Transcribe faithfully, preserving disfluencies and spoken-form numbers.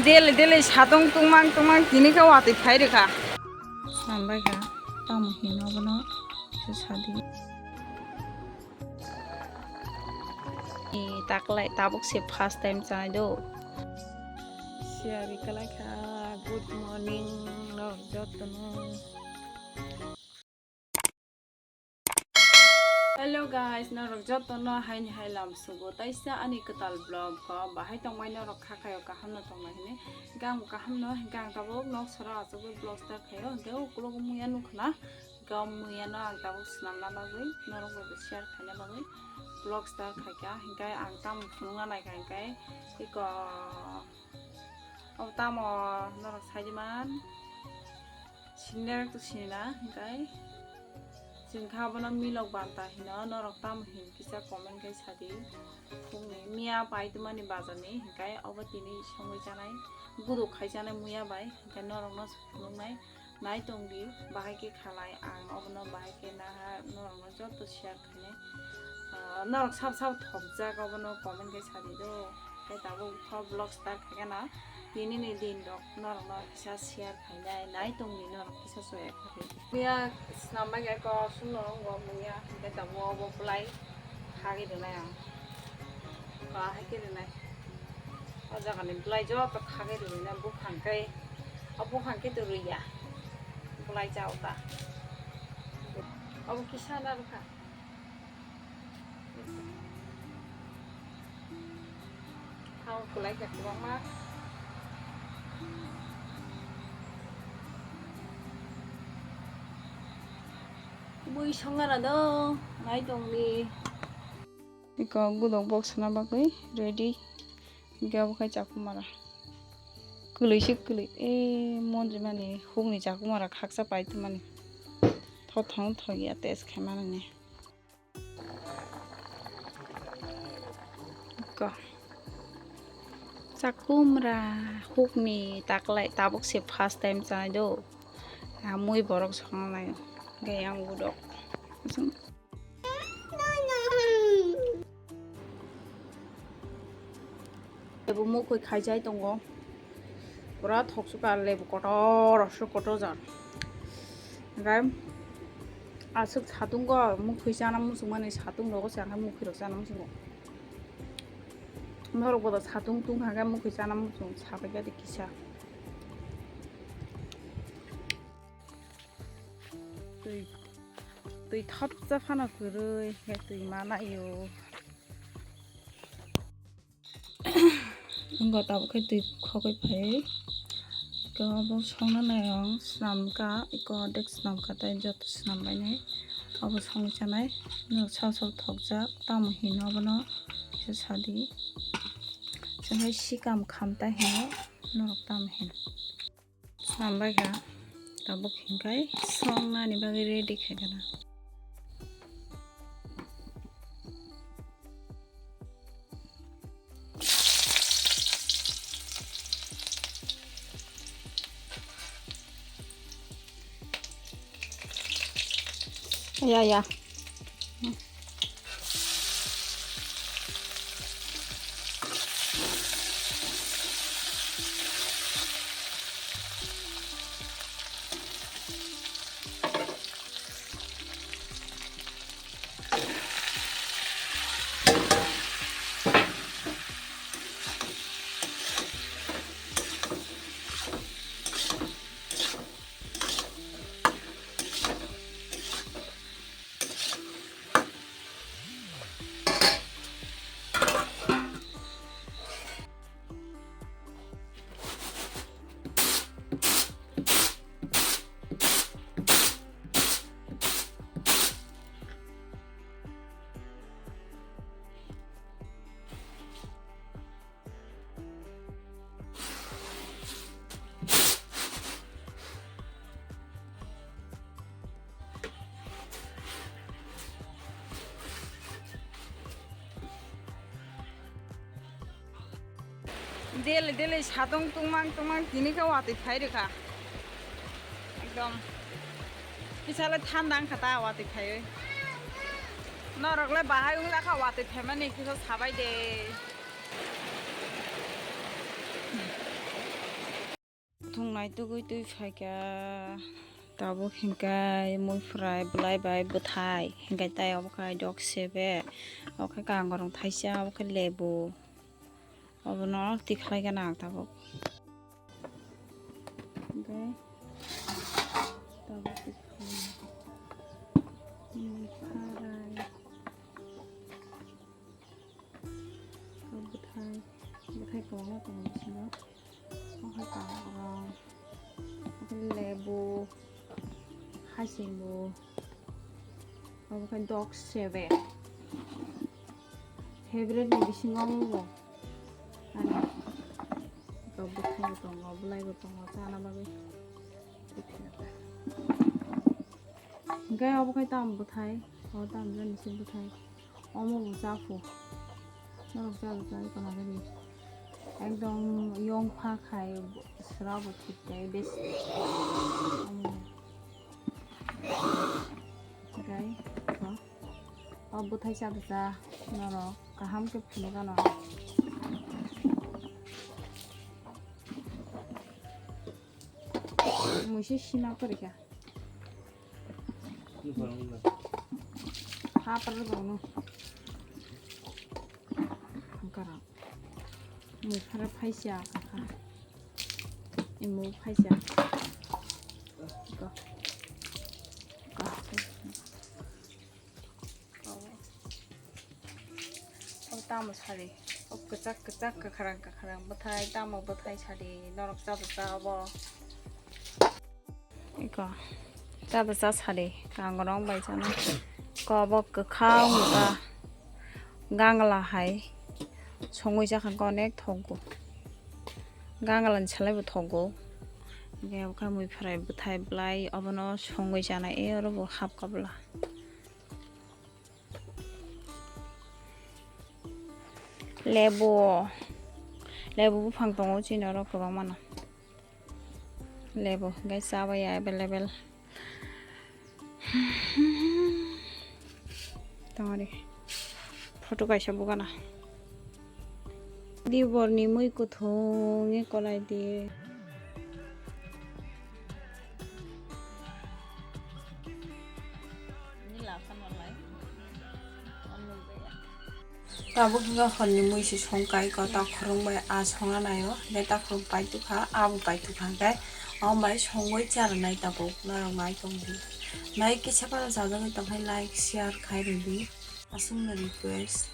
Daily daily satung tungmang tungmang tini khe watwi phai rwkha. Sambai kha, tamo hino bono kisa sadi. Ni taklai tabuk se first time chanai do. Siari kalai kha, good morning norok jotono. Hello guys, norok jotono haini hai lam sugo taisa ani kwtal vlog o bahai tongmai norok kha khayo kaham no tongmai hini. Hinkhe ang bo kaham no, hinkhe ang tabuk nok sora achugwi vlog start khaio, hinkhe ukulok muya nukhna, hinkhe o muya no ang tabuk swnamna bagwi norok bai bo share khaina bagwi vlog start khaikha, hinkhe ang tamo phunukna naikha hinkhe iko o tamo norok saidiman. Sinner to sinna, hinkhe chwng kha bono milok banta hino, norok tamo hin kisa comment khai sadi. Phungni miya pai tongmani bazarni, hinkhe obo tini songwi chanai, guduk khai chanai muya bai, hinkhe norokno phunuknai, nai tongdi, bahai khe khalai ang obono, bahai khe naha norokno joto share khainai. Ah, norok sab sab thokjak obono comment khai sadi do. Khe tabuk kho vlog start khaikhe na, tini ni din rok norok no kisa share khainai, nai tongdi norok kisa soya khaikhe. Muya swnam bai khe kosong no wng bo muya, hinkhe tabuk obo bwlai khagwi rwnai ang. Kahai khe rwnai. O jaga ni bwlai joto khagwi rwnai buphang khe. O buphang khe to rwya. Bwlai cha o ta. Obo kisa na rwkha. Thang kulai khe kwbangma. Bui songara do, nai tongdi. Iko gudok box na bagwi ready. Hinkhe obo khai chakumara. Kwlwi se kwlwi. E, monjimani hukni chakumara khaksa pai tongmani. Thothong thokya test khaimani. Ko. Chakumra hukni taklai tabuk se first time chanai do. Amui borok songnai. Gayang gudok. Lebu mukhwi khaijai tongo. Pura thoksuka lebu kotor, aswk kotor jar. Hinkhe aswk satungo mukhwi chana muchungmani satung rogo se hinkhe mukhwi rok chana muchungo. Norok bodo satung tungkha hinkhe mukhwi chana muchung sabaikha de kisa. Twi, twi thopsa phano kwrwi, hinkhe twi manaio. Wngkha tabuk khe twi khogwi phai. Eko obo songna nai ang swnamkha, eko ordek swnamkha tei joto swnam bainai. Obo songwi chanai. Norok sal sal thokjak, tamo hino obono kisa sadi. Chwng hai sikam khamta hino, norok tamo hino. Sambai kha tabuk hinkhai songnani bagwi ready khai kana. Ya, ya. Daily daily satung tungmang tungmang tini khe watwi phai rwkha. Ekdom kisa le thanda wngkha ta watwi phaiwi. Norok le bahai wngla kha watwi phaimani kisa sabai de. Thungnai tugui twi phaikha. Tabuk hinkhe mui phwrai bwlai bai bwthai hinkhe tei obo khe dok sebe, obo khe kangrong thaisa, obo khe lebu, obono tikhlai gana ang tabuk. Hinkhe tabuk tikhlai mui phwrai. Bwthai, bwthai kwbangma tongo bisingo. Omo khe kangrong, omo khe lebu, haisingo, omo khe dok sebe. Favorite ni bisingo omo bo. Ani, tok bwthai bo tongo, bwlai bo tongo, chana bagwi. Hinkhe obo khe tamo bwthai, o tamo jani se bwthai. Omo bo chaphu. Norok cha cha kona gari. Ekdom yong pha khai sra bo thik khai bes. Omo. Gai. O bwthai cha cha norok kaham khe phunuk ano. Muisi sima porikha. Ha parwrwngno. Angkara. Mui phara phaisa kha. Imo phaisa. Ko. Ko. O tamo sari. O kwchak kwchak kwkhrang kwkhrang bwthai, tamo bwthai sari. Norok cha cha obo. Iko, cha da cha sari, kangrong bai chana. Kobo kwkhang ta gangla hai songwi chakha, onek thogo. Gangla ni salai bo thogo. Hinkhe obo khe mui phwrai bwthai bwlai obono songwi chana, e oro bo hap kabla. Lebu, lebu buphang tongo chini oro kwbangma no. Lebu hinkhe chabai available. Tongori photo kaisa bugana. Diborni mui kuthung e kolai di. Tabuk hinkhe horni mui se songkai ko, takhorong bai a songna naio, de takhorong paitukha, abo paitukha, hinkhe omo bai songwi charwnai tabuk norok nai tongdi. Nai kisa phano chajagwi tongkhe like, share khai rwdi, aswkno request.